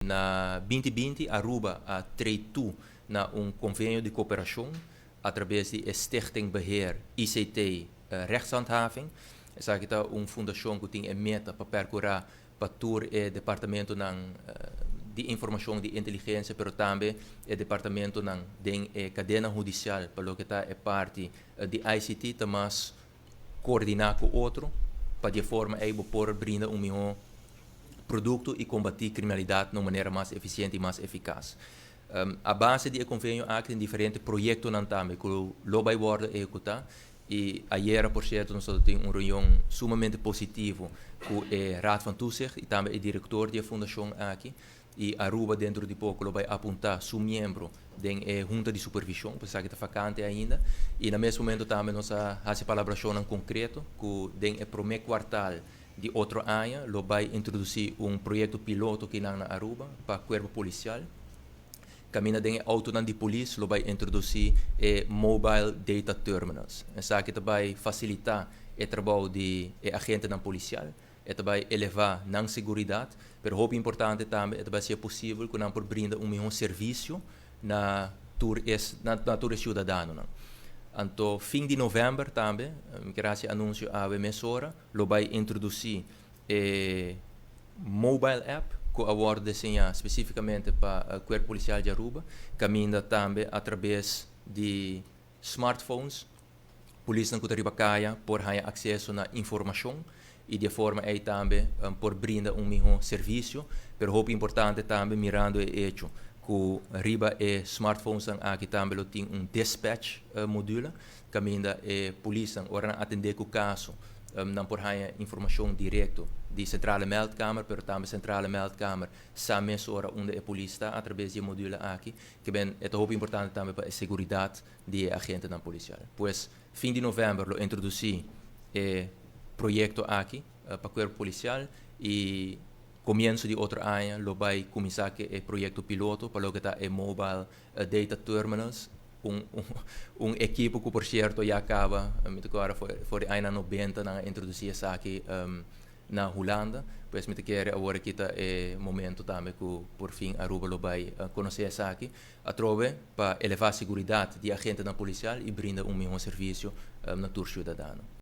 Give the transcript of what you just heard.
Na 2020 Aruba a trade toe na un convenio di cooperacion a traves di Stichting Beheer ICT Rechtshandhaving. Esaki ta un fundacion cu tin e meta pa percura pa tur e departamentonan di informacion, di inteligencia, pero tambe e departamentonan den e cadena hudicial pa loke ta e parti di ICT ta mas coordina cu otro pa di forma ey por brinda un miho producto y combati criminalidad di un manera mas eficiente y mas eficaz. A base di convenio aki tin diferente proyectonan tambe cu lo bay wordo ehecuta y ayera, por cierto, nos tabatin un reunion sumamente positivo cu e Raad van Toezicht y tambe e director di e fundacion aki, y Aruba dentro di poco lo bay apunta su miembro den e junta di supervision, pues cu ta vacante ainda. Y na mes momento tambe nos a haci palabracion concreto cu den e prome kwartaal di otro aña lo bay introduci un proyecto piloto aki na Aruba pa cuerpo policial. Caminda den auto di polis lo bay introduci e mobile data terminals. Esaki ta bay facilita e trabou di e agentenan policial, e tambe eleva nan seguridad, pero hopi importante tambe, e tambe ta posibel cu nan por brinda un miho servicio na tur ciudadanonan. Anto, fin di november tambe, mi kier anuncia awe mesora, lo bay introduci e mobile app cu a wordo diseña specificamente pa e Cuerpo Policial di Aruba, caminda tambe a traves di smartphones, polisnan cu ta riba caya por haya acceso na informacion y di forma ey tambe por brinda un miho servicio, pero hopi importante tambe, mirando e hecho cu riba e smartphones aki tambe lo tin un dispatch module, caminda e polisnan, ora atende cu caso, nan por haya informacion directo di centrale meldkamer, pero tambe centrale meldkamer sa mesora unda e polis ta a traves di e module aki, kiermen e ta hopi importante tambe pa e seguridad di agentenan policial. Pues fin di november lo introduci e proyecto aki pa cuerpo policial y comienso di otro aña lo bay cuminsa cu e proyecto piloto pa loke ta e mobile data terminals, un ekipo cu, por cierto, ya caba, mi ta awor for di aña 90 nan a introduci esaki na Hulanda. Pues mi ta kere awor aki ta e momento tambe cu por fin Aruba lo bay conoce esaki atrobe pa eleva seguridad di agentenan policial y brinda un miho servicio na tur ciudadano.